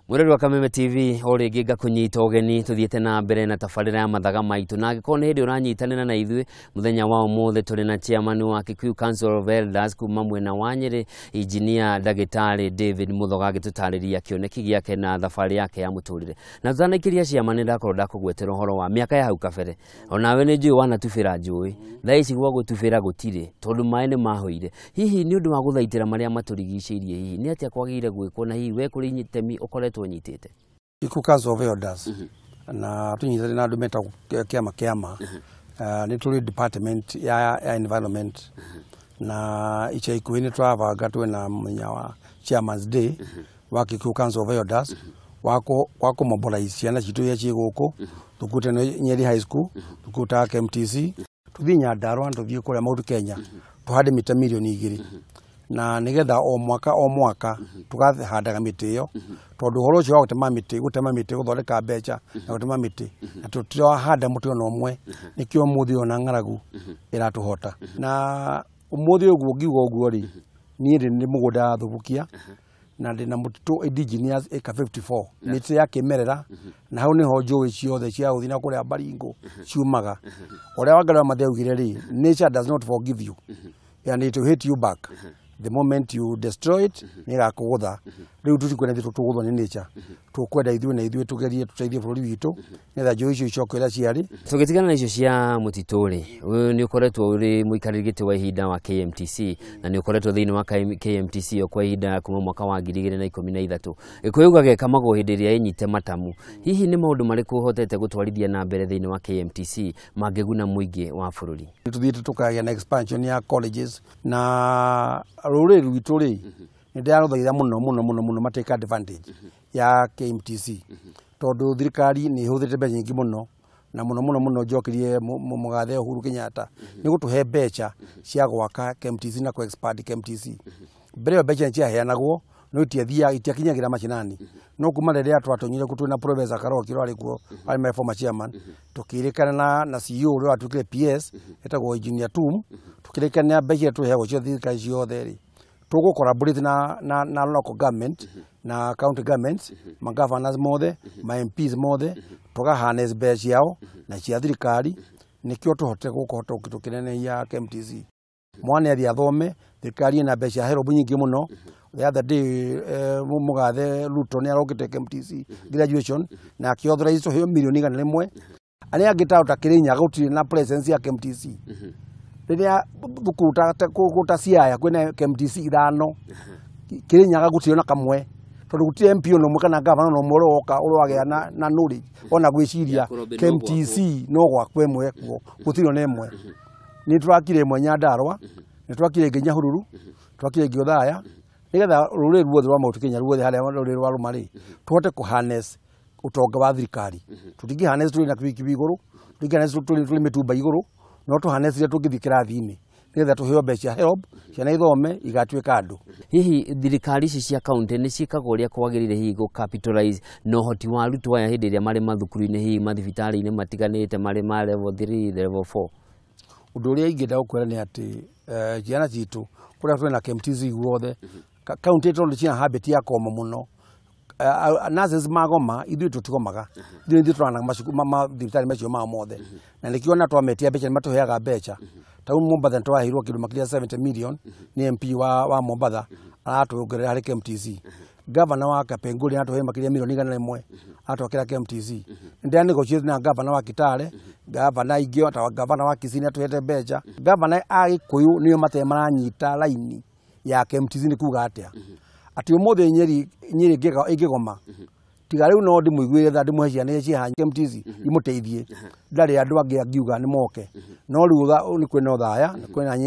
Mwĩrori wa Kameme TV, o rĩngĩ ngakũnyita ũgeni tũthiĩte na mbere na tabarĩra ya Mathaga Maitũ, na angĩkorwo nĩ hĩndĩ ũranyitanĩra na ithuĩ, mũthenya wa ũmũthĩ tũrĩ na chairman wa Kikuyu Council of Elders kuma mwena wa Nyĩrĩ, Engineer Ndagĩtarĩ David Mũthoga, agĩtũtarĩria kĩoneki gĩake na thabarĩ yake ya mũtũrĩre. Na tũtanaikĩria chairman, nĩ ndakorwo ndakũgwetera ũhoro wa mĩaka ya hau kabere. Onawe nĩ njũĩ wanatubĩra njũĩ, thaa ici gwa gũtubĩra gũtirĩ tondũ maĩ nĩ mahũire. Hihi nĩ ũndũ wa gũthaitĩra marĩa matũrigicĩirie, hihi nĩ atĩa kwagĩrĩire gwĩkwo, na hihi we kũrĩ itemi ũkoretwo ũnyitĩte? Kikuyu Council of Elders na tũnyitanĩire na andũ metagwo kĩama nĩ tũrĩ department ya environment, na ica ikuhĩ nĩ tũrabanga twĩ na mũthenya wa Chairman's Day wa Kikuyu Council of Elders wa kũ mobilize ciana citũ iria ciĩ gũkũ thukuru ta Nyeri High School, thukuru ta KMTC, tũthiĩ Nyandarua, tũthiĩ kũrĩa Mount Kenya, tũhande mĩtĩ 2 mirioni na nigetha o mwaka o mwaka tũkahandaga mĩtĩ ĩyo, tondũ ũhoro ũcio wa gũtema mĩtĩ gũthondeka mbeca na gũtema mĩtĩ na tũtirahanda mũtĩ ona ũmwe, nĩkĩo ũmũthĩ ũyũ na ng'aragu ĩratũhota. Na ũmũthĩ ũguo ngiuga ũguo rĩ, niĩ ndĩ mũgũnda Thubukia na ndĩna mũtitũ indigenous acre 54, mĩtĩ ya kĩmerera, na hau nĩho njũĩ ciothe cia gũthiĩ na kũrĩa Baringo ciumaga. Ũrĩa Wangari wa Maathai augire rĩ, "Nature does not forgive you and it will hit you back the moment you destroy it." Nĩ ĩgakũgũtha. Rĩu tũtikwenda ithuĩ tũgũthwo nĩ nature, tũkwenda ithuĩ na ithuĩ tũgerie tũteithie bũrũri witũ nĩgetha njũĩ icio icoke ũrĩa ciarĩ. Tũgĩtigana na icio cia mũtitũ rĩ, ũyũ nĩ ũkoretwo ũrĩ mũikarĩri gĩtĩ wa ihinda wa KMTC, na nĩ ũkoretwo thĩinĩ wa KMTC o kwa ihinda kuma mwaka wa 2013. Gĩkũyũ gagekamagwo hĩndĩ ĩrĩa ĩnyite matamu. Hihi nĩ maũndũ marĩkũ ũhotete gũtwarithia na mbere thĩinĩ wa KMTC mangĩguna mũingĩ wa bũrũri? Nĩ tũthiĩte tũkagĩa na expansion ya colleges, na rũrĩrĩ rwitũ rĩ, nĩ ndĩrarũthaitha mũno mũno mũno mũno matake advantage ya KMTC, tondũ thirikari nĩ ĩhũthĩrĩte mbeca nyingĩ mũno, na mũno mũno mũno njokerie mũgathe Uhuru Kenyatta nĩ gũtũhe mbeca cia gwaka KMTC na kũ expand KMTC. Mbere ĩyo mbeca nĩ ciaheanagwo no itiathiaga, itiakinyagĩra macinani, no kuma rĩrĩa twatonyire kũ twĩna Professor Karoki ũrĩa warĩ kuo, arĩ my former chairman, tũkĩrĩkana na CEO ũrĩa watuĩkire PS etagwo Engineer Tum, tũkĩrĩkana mbeca iria tũheagwo cia thirikari ciothe rĩ, tũgũ collaborate na local government na county governments, ma governors mothe, ma MPs mothe, tũga harness mbeca ciao na cia thirikari nĩkĩo tũhote gũkũhota tũkĩnenehia KMTC. Mwana athiĩ athome, thirikari ĩna mbeca cia HELB nyingĩ mũno. The other day mũgathe Ruto nĩ arokĩte KMTC graduation na akĩ-authorize tũheo 100,000,000. Arĩa angĩ ta Kĩrĩnyaga gũtirĩ na presence ya KMTC, rĩrĩa thukuru ta Siaya kwĩna KMTC ithano, Kĩrĩnyaga gũtirĩ ona kamwe, tondũ gũtirĩ MP ona ũmwe kana gavana ona ũmwe ũroka ũragĩa na knowledge ona gwĩciria KMTC no gwakwo ĩmwe kuo, gũtirĩ ona ĩmwe. Nĩ tũrakire ĩmwe Nyandarua, nĩ twakire ĩngĩ Nyahururu, twakire ĩngĩ Othaya, nĩgetha rũrĩrĩ ruothe rwa Mount Kenya ruothe, harĩa rũrĩrĩ rwa rũma rĩ, tũhote kũ harness ũtonga wa thirikari. Tũtingĩ harness tũrĩ na kibikibi igũrũ, tũtingĩ harness tũrĩ mĩtumba igũrũ, no tũ harness rĩrĩa tũngĩthiĩ kĩrathi-inĩ nĩgetha tũheo mbeca cia HELB, ciana ithome igatuĩka andũ. Hihi thirikari ici cia kaunti nĩ ciĩkaga ũrĩa kwagĩrĩire hihi gũ capitalize na ũhoti wa arutwo aya hĩndĩ ĩrĩa marĩ mathukuru-inĩ, hihi mathibitarĩ-inĩ matiganĩte, marĩ ma level 3, level 4? Ũndũ ũrĩa ingĩenda gũkwĩra nĩ atĩ ciana citũ kũrĩa twĩna KMTC guothe kaunti, tondũ ciina habit ya koma mũno, nurses magoma, ithuĩ tũtigomaga, ithuĩ nithuĩ tũranaga mathibitarĩ macio mao mothe, na nĩkĩo ona twametia mbeca nĩ matũheaga mbeca. Ta rĩu Mombatha nĩ twaheirwo kĩndũ makĩria 70 million nĩ MP wa Mombatha, aratũongerera harĩ KMTC. Gavana wa Kapenguria aratũhe makĩria 100,000,000 aratwakĩra KMTC. Nĩ ndĩra negotiate na gavana wa Kitale, gavana aingĩ ta gavana wa Kisii nĩ atũhete mbeca. Gavana a Gĩkũyũ nĩo matarĩ maranyita raini ya KMTC. Nĩ kuga atĩa? Atĩ ũmũthĩ Nyeri ĩngĩgoma, tiga rĩu no ndĩmũiguĩre tha, ndĩmũhe ciana iria ciĩ haha KMTC imũteithie, ndarĩ andũ angĩ angiuga nĩ moke. No rĩu nĩ kwĩna Othaya, nĩ kwĩna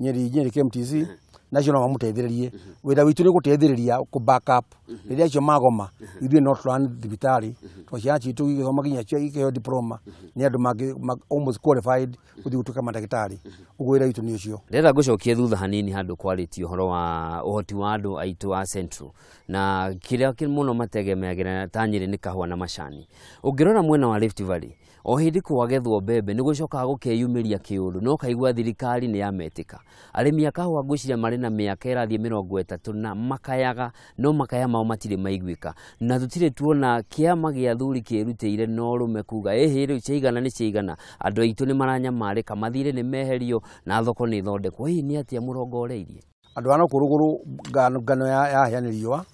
Nyeri KMTC, nacio no mamũteithĩrĩrie. Wĩra witũ nĩ gũteithĩrĩria kũ back up rĩrĩa acio magoma, ithuĩ no tũrani thibitarĩ, tondũ ciana citũ igĩthoma nginya ikĩheo diploma nĩ andũ mangĩ almost qualified gũthiĩ gũtuĩka mandagĩtarĩ. Ũguo wĩra witũ nĩ ũcio. Ndĩrenda ngũcokie thutha hanini handũ kwarĩtie ũhoro wa ũhoti wa andũ aitũ a Central, na kĩrĩa mũno mategemeagĩra ta Nyĩrĩ nĩ kahũa na macani. Ũngĩrora mwena wa Rift Valley, O hĩndĩ kwagethwo mbembe nĩ gũcokaga gũkeyumĩria kĩũndũ no kaigua thirikari nĩ yametĩka. Arĩmi a kahũa ngwĩciria marĩ na mĩaka ĩrathiĩ 30 na makayaga no makaya mao matirĩ maiguĩka, na tũtirĩ tuona kĩama gĩa athuri kĩrutĩire na ũrũme kuga ĩhĩ rĩu ciaigana nĩ ciaigana, andũ aitũ nĩ maranyamarĩka, mathirĩ nĩ meherio na thoko nĩ ithondekwo. Hihi nĩ atĩa mũrongoreirie? Andũ a gũkũ rũgũrũ ngano yahĩa nĩ riũa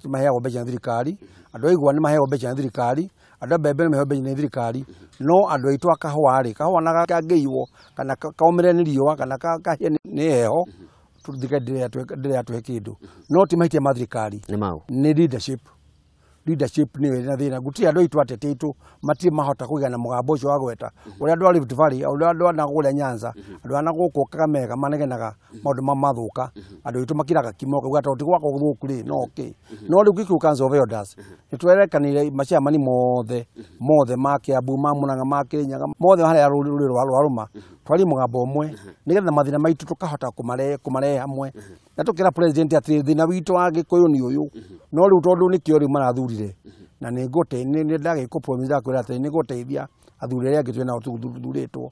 maheagwo mbeca nĩ thirikari, andũ a igwa nĩ maheagwo mbeca nĩ thirikari, andũ a mbembe nĩ maheagwo mbeca nĩ thirikari, no andũ aitũ a kahũa rĩ, kahũa na kangĩiywo kana kaũmĩre nĩ riũa kana kahĩe nĩ heho, thirikari ndĩrĩ yatũhe kĩndũ. No ti mahĩtia ma thirikari, nĩ leadership. Leadership nĩyo ĩrĩ na thĩna. Gũtirĩ andũ aitũ ateti aitũ matirĩ mahota kũgĩa na mũgambo ũcio wa gweta ũrĩa andũ a Rift Valley, ũrĩa andũ a na kũrĩa Nyanza, andũ a na gũkũ Kakamega manegenaga maũndũ mathũka, andũ aitũ makiraga kimo makauga tondũ ti gwakwa gũthũku rĩ no kĩ. No rĩu Kikuyu Council of Elders nĩ twerekanire maciamani mothe mothe ma Kiambu, ma Murang'a, ma Kirinyaga, mothe harĩa rũrĩrĩ rwarũma, twarie mũgambo ũmwe nĩgetha mathĩna maitũ tũkahota kũmarehe hamwe, na tũkĩra president atĩ thĩna witũ wa Gĩkũyũ nĩ ũyũ. No rĩu tondũ nĩkĩo rĩu marathurire, na nĩ ndagĩkũ promise ndakwĩra atĩ nĩ ngũteithia athuri arĩa angĩ twĩ nao tũthurĩtwo,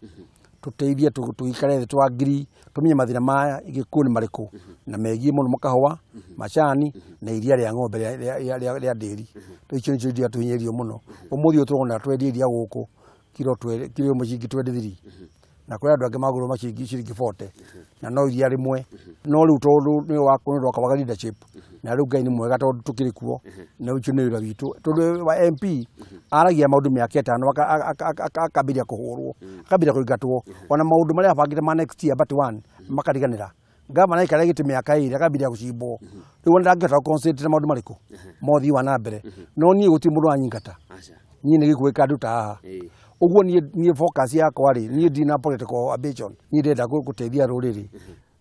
tũteithie tũikare thĩ twangiri tũmenye mathĩna ma Gĩkũyũ nĩ marĩkũ na megiĩ mũno kahũa, macani na iria rĩa ng'ombe rĩa ndĩri. Icio nĩcio iria tũhinyĩrĩirio mũno. Ũmũthĩ ũyũ tũrona twendia iria gũkũ kiro ĩmwe ciringi 23, na kũrĩ andũ angĩ magũrwo maciringi ciringi 40, na no iria rĩmwe. No rĩu tondũ nĩ wakwaga leadership, na rĩu Ngai nĩ mwega tondũ tũkĩrĩ kuo, na ũcio nĩ wĩra witũ. Tondũ wa MP aragia maũndũ mĩaka 5 akambĩrĩria kũhũrwo, akambĩrĩria kũingatwo, ona maũndũ marĩa abangĩte ma next year but one makariganĩra. Gavana aikara gĩtĩ mĩaka 2 akambĩrĩria gũcimbwo, rĩu ona ndangĩhota gũ concentrate na maũndũ marĩkũ mothii wa na mbere. No niĩ gũtirĩ mũndũ wanyingata, niĩ nĩ gĩkũyũ gĩkanduta haha. Ũguo niĩ focus yakwa rĩ, niĩ ndina political ambition, niĩ ndĩrenda gũteithia rũrĩrĩ.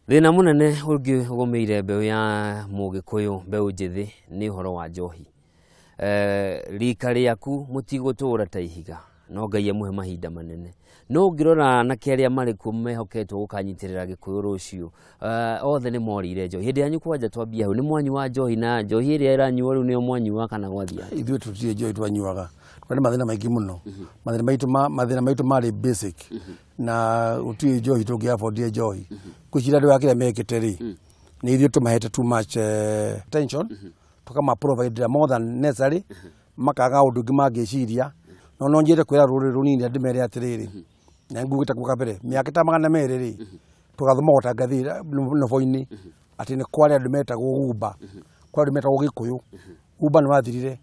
Thĩna mũnene ũngĩ ũgũmĩire mbeũ ya mũgĩkũyũ, mbeũ njĩthĩ, nĩ ũhoro wa njohi. Rika rĩaku mũtigũtũra ta ihiga, no Ngai amũhe mahinda manene. No ũngĩrora anake arĩa marĩ kuo mehoketwo gũkanyitĩrĩra Gĩkũyũ rũciũ, othe nĩ morĩire njohi. Hĩndĩ yanyu kwanja twambia hau, nĩ mwanyua njohi na njohi ĩrĩa ĩranyuo rĩu nĩyo mwanyua kana gwathiĩ atĩa? Ithuĩ tũtirĩ njohi twanyuaga, twarĩ mathĩna maingĩ mũno. Mathĩna maitũ marĩ basic, na gũtirĩ njohi tũngĩ afford njohi. Ngwĩciria andũ aya kĩrĩa mekĩte rĩ, nĩ ithuĩ tũmahete too much attention, tũkama provide more than necessary, makaga ũndũ ũngĩ mangĩciria. No no njĩre kwĩra rũrĩrĩ rũnini ndĩmere atĩrĩrĩ, na ngugĩte kau kabere, mĩaka ta 200 rĩ, tũgathoma ta ngathĩ nobo-inĩ atĩ nĩ kwarĩ andũ metagwo Gumba, kwarĩ andũ metagwo Gĩkũyũ. Gumba nĩ wathirire.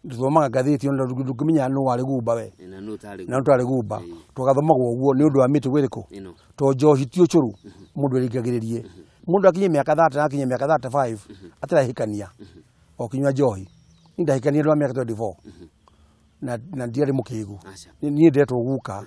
Tũthomaga ngathĩti ona ndũngĩmenya nũ warĩ Gumba we na nũ ũtarĩ na nũ ũtarĩ Gumba. Tũgathomagwo ũguo nĩ ũndũ wa mĩtugo ĩrĩkũ, to njohi ti ũcũrũ mũndũ erigagĩrĩrie. Mũndũ akinye mĩaka 30 na akinye mĩaka 35 atarahikania o kĩnyua njohi. Niĩ ndahikania ndĩ wa mĩaka 24 na ndiarĩ mũkĩgu. Niĩ ndetwo guka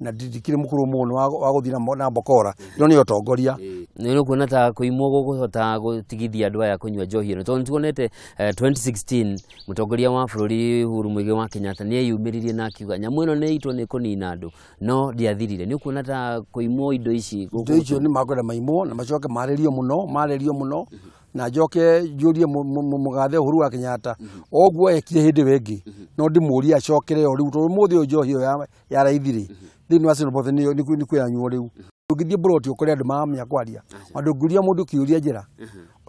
na ndikĩrĩ mũkũrũ mũno wa gũthiĩ na mbokora, ĩno nĩyo ũtongoria. Nĩ ũkuona ta kũimwo gũkũhota gũtigithia andũ aya kũnyua njohi ĩno, tondũ nĩtuonete 2016 mũtongoria wa bũrũri Uhuru Muigai wa Kenyatta nĩ eyumĩririe na akiuga nyamũ ĩno nĩ ĩitwo nĩ kũnina andũ, no ndĩathirire. Nĩ ũkuona ta kũimwo indo ici indo icio nĩ makwenda maimwo na macoke marĩrio mũno, marĩrio mũno, na njoke njũrie mũgathe Uhuru wa Kenyatta oguo ekire hĩndĩ ĩyo ĩngĩ, no ndĩmũrie acokere o rĩu, tondũ ũmũthĩ ũyũ njohi ĩyo ya raithi rĩ, thĩinĩ wa Central nĩ kwĩranyuo rĩu. Ũngĩthiĩ mburoti ũkore andũ maramenya kwaria, ona ndũngĩũria mũndũ kĩũria njĩra,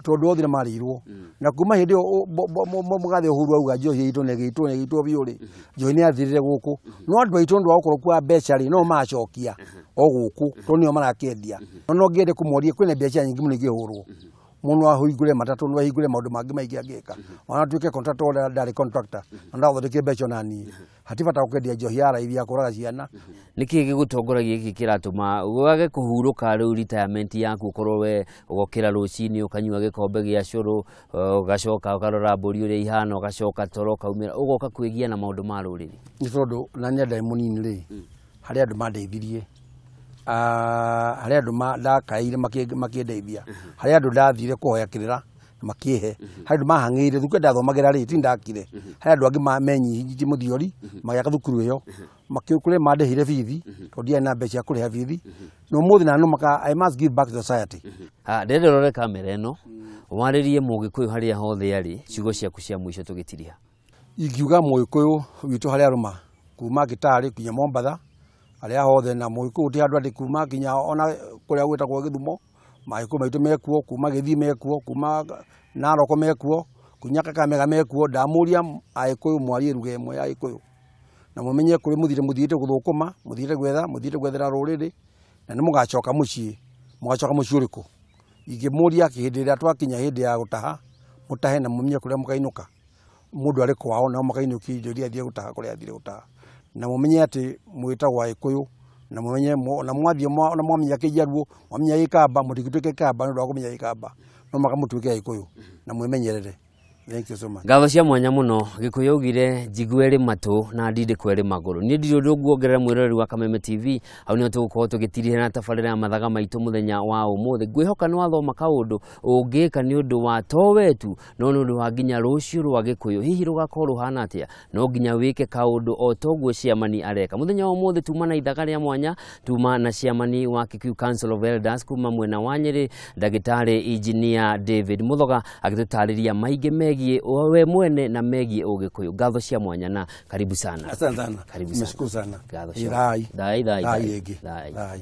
tondũ othe nĩ marĩirwo. Na kuma hĩndĩ ĩyo mũgathe Uhuru auga njohi ĩitwo na ĩgĩitwo na ĩgĩitwo biũ rĩ, njohi nĩ yathirire gũkũ. No andũ aitũ nĩ ũndũ wa ũkoroku wa mbeca rĩ, no maracokia o gũkũ, tondũ nĩo marakĩendia. No no ngĩende kũmoria kwĩna biacara nyingĩ mũno ingĩhũrwo. Mũndũ no ahingũre matatũ, no ahingũre maũndũ mangĩ maingĩ angĩka. Ona atuĩke contractor ũrĩa ndarĩ contractor, na no athondeke mbeca ona niĩ. Hatirĩ bata wa kwendia njohi ya raithi ya kũraga ciana. Nĩkĩ gĩgũtongoragia gĩkĩ kĩratũma wage kũhurũka rĩu retirement yaku, ũkorwo we ũgokĩra rũcinĩ ũkanyua gĩkombe gĩa cũrũ, ũgacoka ũkarora mbũri ũrĩa ihana, ũgacoka toro ũkaumĩra, ũgoka kwĩgia na maũndũ ma rũrĩrĩ? Nĩ tondũ na niĩ ndarĩ mũnini rĩ, harĩ andũ mandeithirie, harĩ andũ ndakaĩire makĩndeithia, harĩ andũ ndathire kũhoya kĩrĩra makĩhe, harĩ andũ mahang'ĩire thukuru ndathomagĩra rĩ, ti ndakire, harĩ andũ angĩ menyihirie mũthiori magĩaka thukuru ĩyo, kũrĩ mandĩhire bithi tondũ ndiarĩ na mbeca cia kũrĩha bithi, na ũmũthĩ na nũmaka I must give back to society. Ndĩrenda ũrore kamera ĩno, warĩrie mũgĩkũyũ harĩa hothe arĩ, ciugo ciaku cia mũico tũgĩtiriha. Ingiuga mũgĩkũyũ witũ harĩa arũma Kuma Gĩtarĩ nginya Mombatha, arĩa hothe na Mũgĩkũyũ ti handũ, atĩ kuma nginya ona kũrĩa gwĩtagwo Gĩthumo, Magĩkũyũ maitũ mekuo, kuma Gĩthii mekuo, kuma Naroko mekuo, kunya Kakamega mekuo. Ndamũria Agĩkũyũ mwarie ruga ĩmwe ya Gĩkũyũ na mũmenye kũrĩ mũthire, mũthiĩte gũthũkũma, mũthiĩte gwetha, mũthiĩte gwethera rũrĩrĩ, na nĩ mũgacoka mũciĩ. Mũgacoka mũciĩ ũrĩkũ? Ingĩmũria hĩndĩ ĩrĩa twakinya hĩndĩ ya gũtaha, mũtahe na mũmenye kũrĩa mũkainũka. Mũndũ arĩ kwao nao makainũkia indo iria athiĩ gũtaha kũrĩa athire gũtaha, na mũmenye atĩ mwĩtagwo Agĩkũyũ, na mũmenye ona mwathiĩ ona mwamenya Kĩjaruo, mwamenya Gĩkamba, mũtigĩtuĩke Kamba nĩ ũndũ wa kũmenya Gĩkamba, no mũhaka mũtuĩke Agĩkũyũ na mwĩmenyerere. Thank you so much. Ngatho cia mwanya mũno. Gĩkũyũ augire njigua ĩrĩ matũ na ndindĩko ĩrĩ magũrũ. Niĩ ndirĩ ũndũ nguongerera. Mwĩroreri wa Kameme TV, hau nĩho tũgũkorwo tũgĩtirihĩra na tabarĩra ya mathaga maitũ mũthenya wa ũmũthĩ. Ngwĩhoka nĩ wathoma kaũndũ ũngĩka nĩ ũndũ wa to wetu no nĩ ũndũ wa nginya rũciũ rwa Gĩkũyũ hihi rũgakorwo rũhana atĩa. No nginya wĩke kaũndũ o toguo ciamani areka. Mũthenya wa ũmũthĩ tuma na ithaga rĩa mwanya, tuma na ciamani wa Kikuyu Council of Elders kuma mwena wa Nyĩrĩ, ndagĩtarĩ Engineer David Muthoga, agĩtũtarĩria maingĩ megiĩ we mwene na megiĩ Ũgĩkũyũ. Ngatho cia mwanya na karibu sana. Asante sana. Karibu sana. Nimeshukuru sana. Ngatho cia Thai. Thai, thai, thai thai. Rĩngĩ. Thai. Thai.